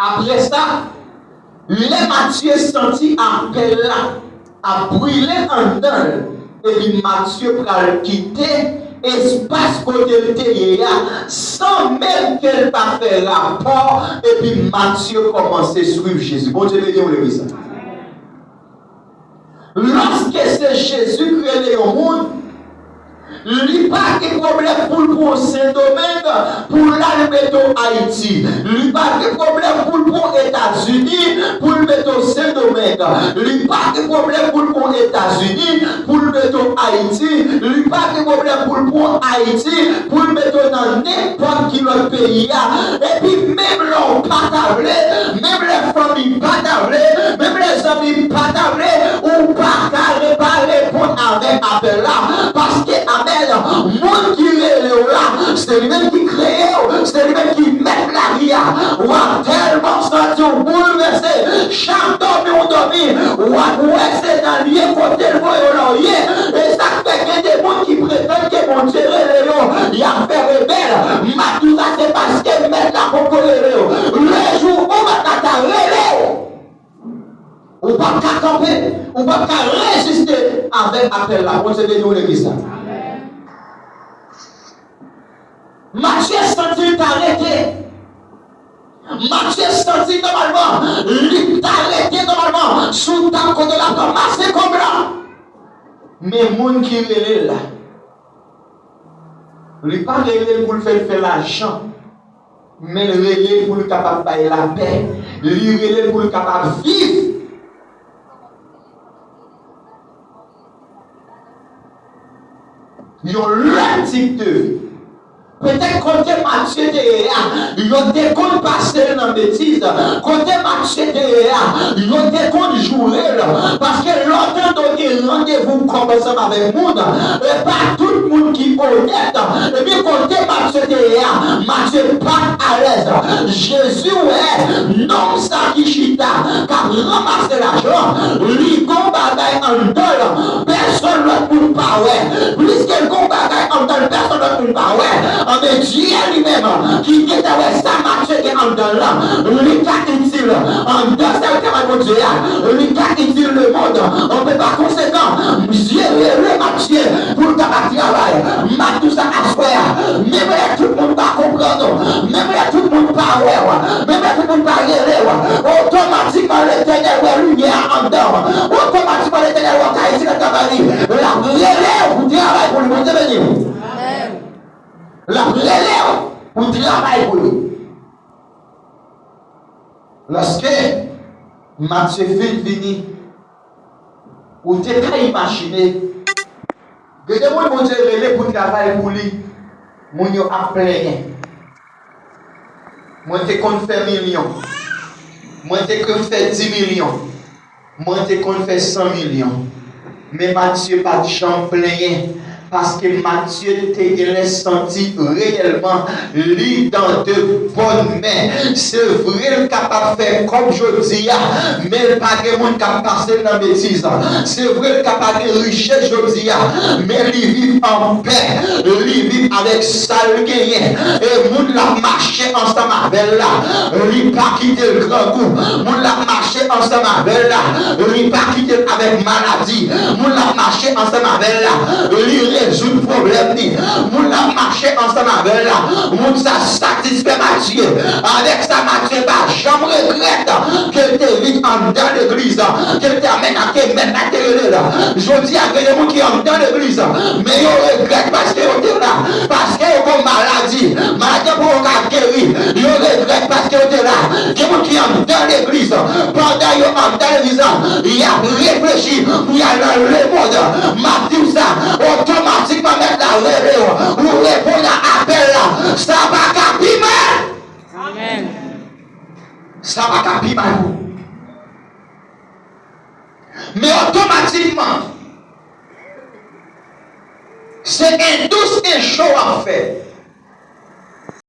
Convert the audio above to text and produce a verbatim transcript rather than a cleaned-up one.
Apre sa, lè Matye santi apèl la ap brile anndan l, epi Matye pral kite espas kote l te ye a, san menm ke l pa fè rapò, epi Matye kòmanse swiv Jezi. Bondye beni w, legliz la. Lòske se Jezi ki rele yon moun, li pa gen pwoblèm pou l pran Sendomeng, pou l al mete w Ayiti. Li pa gen pwoblèm pou l pran Etazini, pou l mete w Sendomeng. Li pa gen pwoblèm pou l pran Etazini, pou l mete w Ayiti. Li pa gen pwoblèm pou l pran Ayiti, pou l mete w nan nenpòt ki lòt peyi a. Epi menm lè w pa ta vle, menm lè fanmi pa ta vle, menm lè zanmi pa ta vle, ou pa ka re-, pa reponn avèk apèl la. Paske apèl, moun ki rele w la, se li menm ki kreye w, se li menm ki mèt lavi a. W ap tèlman santi w boulvèse, chak dòmi w dòmi, w ap wè se nan lye kote l voye w la w ye. E sa k fè gen de moun ki pretann ke Bondye rele yo, y ap fè rebèl. M ap di w sa, se paske mèt la poko rele yo. Le jou ou mèt la ta rele w, ou p ap ka kanpe, ou p ap ka reziste avèk apèl la. Bondye beni w, legliz la. Matye santi l ta rete. Matye santi nòmalman, li ta rete nòmalman sou tab kote l ap ranmase kòb la. Men moun ki rele l la, li pa rele l pou l fè l fè lajan, men l rele l pou l kapab bay lapè. Li rele l pou l kapab viv. Yon lòt tip de vi. Petèt kote Matye te ye a, yo te konn pase l nan betiz. Kote Matye te ye a, yo te konn joure l. Paske lè w tande w gen randevou kòb ansanm avèk moun, e pa tout moun ki onèt. Ebyen, kote Matye te ye a, Matye pa t alèz. Jezi wè nonm sa ki chita, k ap ranmase lajan, li gon bagay anndan l, pèsonn lòt moun pa wè. Piske l gon bagay anndan l, pèsonn lòt moun pa wè. Anben, Dye li menm, ki gentan wè sa Matye gen anndan l lan, li ka itil anndan sèl travay Bondye a, li ka itil lemonn. Anben, pa konsekan, Bondye rele Matye pou l kapab travay. M ap di w sa aswè a, menm lè tout moun pa konprann ou, menm lè tout moun pa wè w, menm lè tout moun pa rele w, otomatikman Letènèl wè limyè a anndan w. Otomatikman Letènèl wè w ka itil nan travay li. L ap rele w pou travay pou li. Bondye beni w. L ap rele w pou travay pou li. Lòske Matye fin vini, ou te ka imajine, gen de moun Bondye rele pou travay pou li, moun yo ap plenyen. Mwen te konn fè milyon. Mwen te konn fè di milyon. Mwen te konn fè san milyon. Men Matye pa t janm plenyen, paske Matye te genlè santi reyèlman li dans de bonnes mains. Se vre, l kapab fè kòb jodi a, men l pa gen moun k ap pase l nan betiz. Se vre, l kapab gen richès jodi a, men li viv an pè, li viv avèk sa l genyen. E moun l ap mache ansanm avè l la, li pa kite l grangou. Moun l ap mache ansanm avè l la, li pa kite l avèk maladi. Moun l ap mache ansanm avè l la, li rezoud pwoblèm li. Moun l ap mache ansanm avè l la, moun sa satisfè Matye. Avèk sa, Matye pa janm regrèt ke l te vin anndan legliz, ke l te amèn ak ke mèt la te rele l. Jodi a, gen de moun ki anndan legliz, men yo regrèt paske yo te la, paske yo gon maladi. Maladi an poko ka geri. Yo regrèt paske yo te la. Gen moun ki anndan legliz. Pandan yo anndan legliz la, y ap reflechi pou y al nan lemonn. M ap di w sa, otomatikman mèt la rele w. Ou reponn a apèl la. Sa pa ka pi mal. Amèn. Sa pa ka pi mal pou ou. Men otomatikman, se en dous en cho w ap fè.